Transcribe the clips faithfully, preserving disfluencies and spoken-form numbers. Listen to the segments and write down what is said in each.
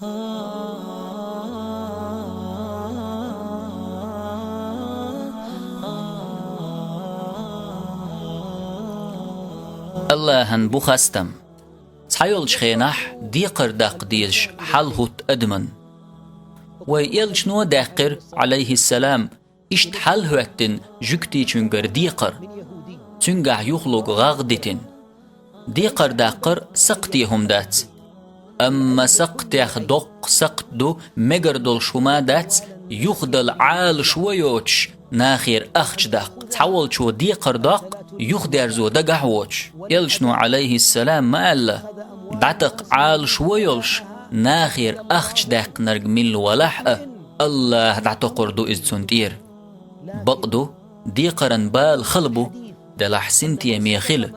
Аллахьан бу хастам. Цхьайолчу хенахь декхар даккха дезаш хьал хӀутту адаман. Вай элчано даьккхира, Ӏалайхиссалам, иштта хьал хӀоьттина жуьгтичуьнгара декхар, цуьнгахь юхалуг гӀагӀ дитина. Декхар даккхар сакхте хӀума дац. Амма сакхтех доккха сакхт ду, мегар долуш хӀума дац, юхадала Ӏалашо йоцуш, нахера ахча даккха. Цхьаволчо декхар доккху, юхадерзо дагахь воцуш. Элчано, Ӏалайхиссалам, ма аьлла: «ДӀатакха Ӏалашо йолуш, нахера ахча даьккхинарг милла валахь а, Аллахь дӀатокхур ду иза цунна тӀера». Бакъ ду, декхаран бала хала бу, делахь синтеме хила.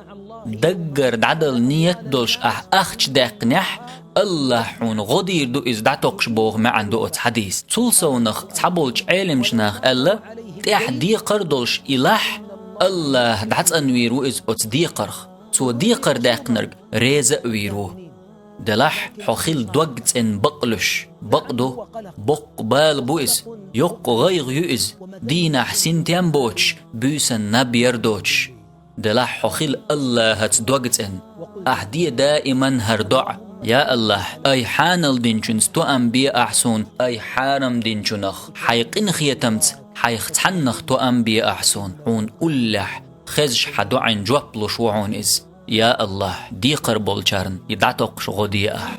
Даггара дӀадала ниет долуш ахь ахча даьккхинехь, Аллахь хьуна гӀо дийр ду иза дӀатокхуш боху маьӀна ду оцу хьадийсан. Цул совнах цхьаболчу Ӏелимчу наха аьлла: «ТӀехь декхар долуш и лахь, Аллахь дӀацӀанвийр ву иза оцу декхарх. Цо декхар даьккхинарг реза а вийр ву». Делахь хьо хила догцӀена бакълуьйш. Бакъ ду, боккха бала бу иза, йоккха гӀайгӀа ю иза, дийнахь синтем боцуш, буьйсан наб яр доцуш. Делахь хьо хила Аллахьаца догцӀена. Ахь де даиман хӀара доӀа: «Я Аллахь, ай хьанал динчуьнца тоам бе ахь суна, ай хьарам динчунах, хьайн къинхетамца хьайх цхьаннах тоам бе ахь суна». Хьуна уллехь хезаш хьан доӀин жоп луш ву хьуна иза. Я Аллахь, декхар болчарна и дӀатокхуш гӀо де ахь.